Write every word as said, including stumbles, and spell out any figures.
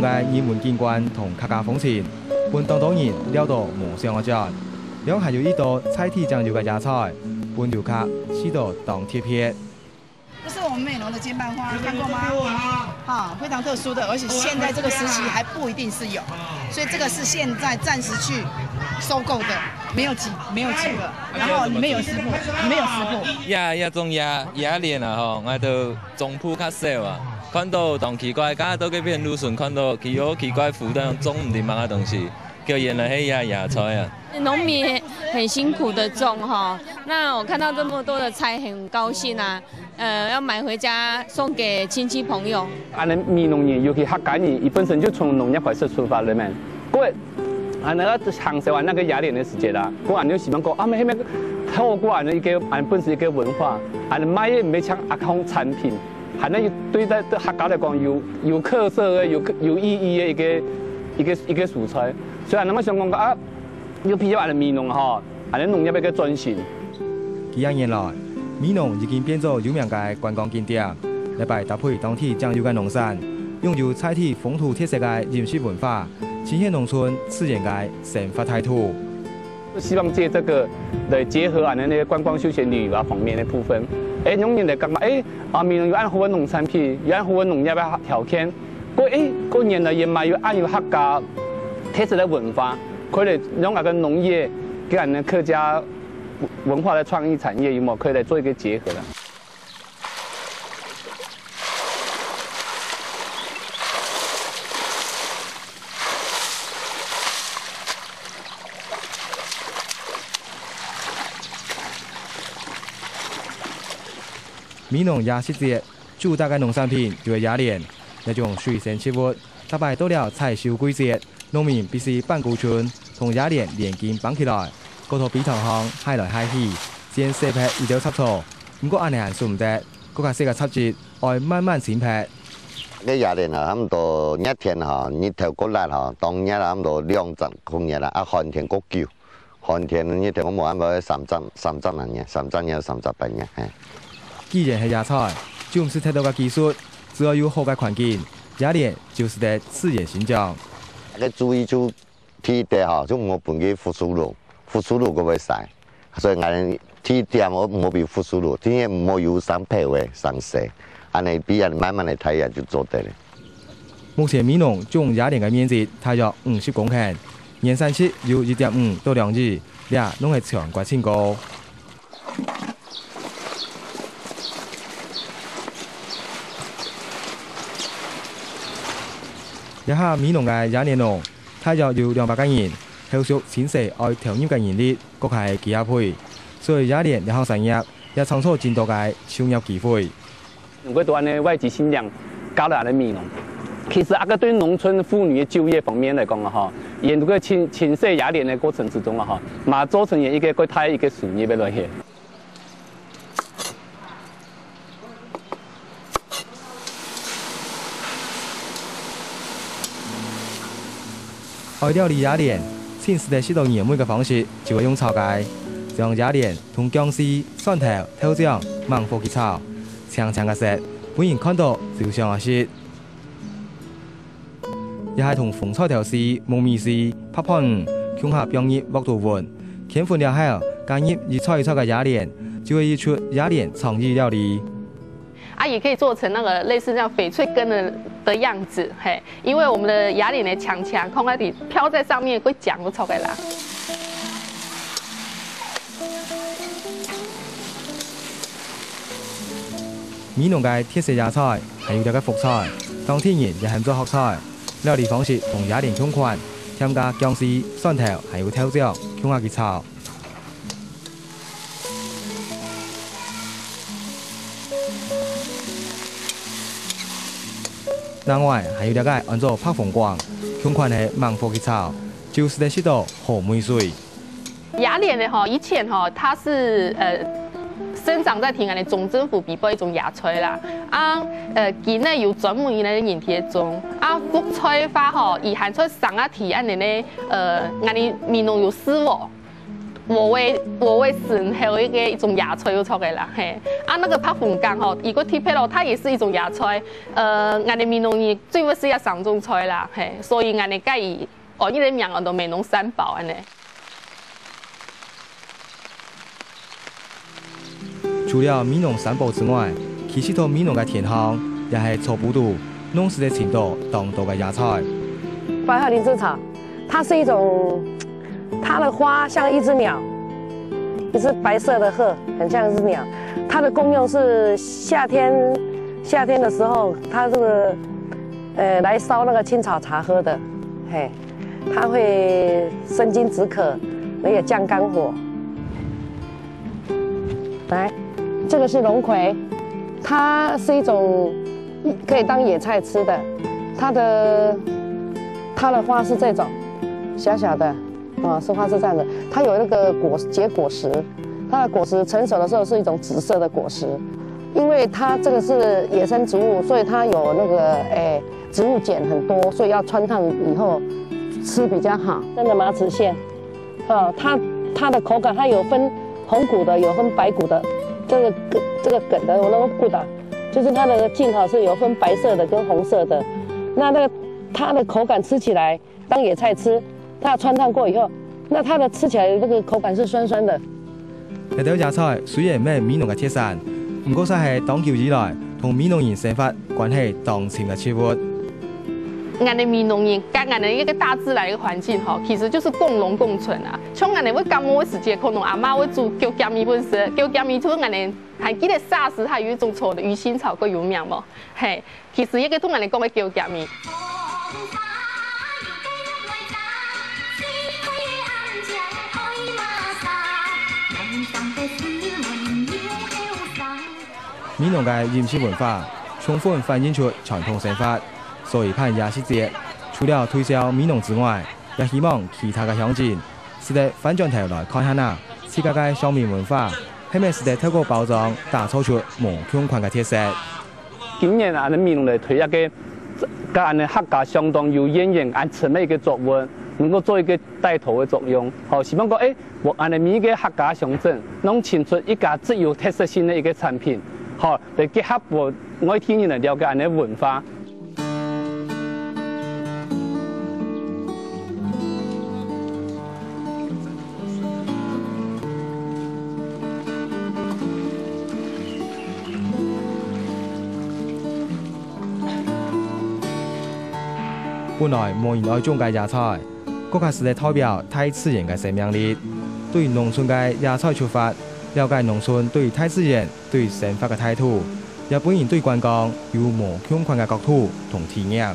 个人文景觀同客家風情，分當多人尞到無想愛轉。另還有一道在地正有个野菜，分遊客試到當特別。 这是我们美濃的煎拌花，看过吗？哈，非常特殊的，而且现在这个时期还不一定是有，所以这个是现在暂时去收购的，没有几没有几个，然后没有师傅，没有师傅。呀呀，種呀呀蓮啊吼，𠊎都種鋪較少啊，看到當奇怪，剛剛到這片路上看到佢好奇怪，湖當中種毋知麼个東西，叫原來係呀野菜啊。農民很辛苦的種哈，那我看到這麼多的菜很高興啊。 呃，要買回家送給親戚朋友。俺个美濃人，尤其客家人，佢本身就從農業開始出發了嘛。過，啊，那个享受完那个野蓮个時節啦，過俺就希望講，啊，乜係乜透過俺个一个，俺本身一个文化，俺賣个毋係像阿康產品，還能對待對客家來講有有特色个、有有意義个一个一个一个蔬菜。所以俺那麼想講啊，有必要俺个美濃吼，俺个農業一个轉型。 幾下年來，美濃已經變做有名个觀光景點，這擺搭配當地正有个農產，擁有在地風土特色个飲食文化，呈現農村自然个生活態度。希望藉這個來結合俺个那個觀光休閒旅遊啊方面个部分，哎，讓人來感覺，哎，啊，美濃有恁好个農產品，有恁好个農業个條件，過，哎，過原來也嘛有恁有客家特色个文化，可以讓俺个農業跟俺个客家 文化个創意產業有無可以來做一個結合啦？美濃野食節主打个農產品就係野蓮，這種水生植物，逐擺到了採收季節， 農民必須搬古船，同野蓮連根挷起來，過到陂塘項㧡來㧡去，先洗忒一兜雜草。毋過恁樣還算毋得，過較細个雜質愛慢慢清忒。該野蓮啊，差毋多熱天吼，日頭過辣吼，當熱啊，差毋多兩隻空熱啊，啊寒天過久。寒天日頭過無，差毋多三隻、三隻零熱，三隻熱、三隻半熱，嘿。既然係野菜，就毋使忒多个技術，只要有好个環境，野蓮就係得自然生長。 个注意就第一點吼，就毋好分佢腐樹露，腐樹露佢會曬，所以𠊎第一點愛毋好分腐樹露，第二毋好有生皮个、生絲，恁樣分佢慢慢个大，恁樣就做得了。目前美濃種野蓮个面積大約五十公頃，年產值有一點五到兩億，這攏係全國新高。 這下美濃个野蓮農大約有兩百個人，後續清洗愛投入个人力，各係幾下倍，所以野蓮這項產業也創造真多个就業機會。 能夠多恁樣外籍新娘嫁來恁樣美濃。其實啊，這對農村婦女个就業方面來講啊，吼，也能夠清清洗野蓮个過程之中啊，吼，嘛造成一個過大一個收入个來源。 愛料理野蓮，盡食得食到原味个方式就係用炒个，將野蓮同薑絲、蒜頭、豆醬猛火去炒，青青个色，分人看到就想愛食。這係同紅菜頭絲、木米絲、白飯魚共下放入鑊肚搵，牽粉了後，加入一撮一撮个野蓮，就係一出野蓮創意料理。 啊，也可以做成那個類似像翡翠羹的的樣子，嘿，因為我們的野蓮的強強，看看你飄在上面，會講不出來啦。 美濃个特色野菜，還有這個福菜，當地人也喊做福菜。料理方式同野蓮共款，添加薑絲、蒜頭還有豆醬，共下去炒。另外還有這個安做白鳳冠，共款係猛火去炒，就食得食到好味緒。 野蓮呢，吼，以前吼，它是呃生長在平原的中正湖北部一種野菜啦。啊，呃，境內有專門以來的人去種。啊，福菜花吼，以含出三啊體按呢呢，呃，𠊎俚美濃有四五。禾仔，禾仔身後一个一種野菜又出个啦，嘿。啊，那個白鳳柑吼，一个特別咯，它也是一種野菜。呃，𠊎等美濃人最會食个三種菜啦，嘿，所以𠊎等改佢，哦，一个名安到美濃三寶恁呢。除了美濃三寶之外，其實到美濃个田項，也係草埔肚，農事个尋到當多个野菜。白鶴靈芝草，它是一種，它的花像一只鳥，一只白色的鶴，很像一只鳥。它的功用是夏天，夏天的时候，它这个，呃，来烧那个青草茶喝的，嘿，它会生津止渴，而且降肝火。来，这个是龙葵，它是一种可以当野菜吃的，它的它的花是这种小小的。 啊，是花是这样的，它有那个果结果实，它的果实成熟的时候是一种紫色的果实，因为它这个是野生植物，所以它有那个诶植物碱很多，所以要穿烫以后吃比较好。真的吗？直线，啊，它它的口感它有分红谷的，有分白谷的，这个梗这个梗的，我那个不打，就是它的劲哈是有分白色的跟红色的，那那个它的口感吃起来 当野菜吃，它穿烫过以后，那它的吃起来的那个口感是酸酸的。這兜野菜雖然毋係美濃个特產，毋過卻係當久以來同美濃人生活關係當深个植物。𠊎等美濃人佮𠊎等一个大自然一个環境吼，其實就是共榮共存啊。像𠊎等會感冒个時節，可能阿嬤會煮狗腳米分食，狗腳米就係𠊎等還記得細時候有一種草的魚腥草，較有名無？嘿， 其實這个同𠊎等講个狗腳米。美濃个飲食文化，充分反映出傳統生活，所以辦夜市節，除了推銷美濃之外，也希望其他个鄉鎮，使得翻轉頭來看下啊，自家个鄉民文化，係毋係使得透過包裝，打造出無共款个特色。 今年啊，恁美濃來推一个，佮恁客家相當有淵源、恁親密个作物，能夠做一个帶頭个作用。吼，希望講，誒，𠊎恁每一个客家鄉鎮，攏產出一家最有特色性个一个產品，吼，來結合𠊎外地人來了解恁文化。 本來無人愛種个野菜，過較實在代表大自然个生命力。對農村个野菜出發，了解農村對大自然、對生活个態度，也分人對觀光有無共款个角度同體驗。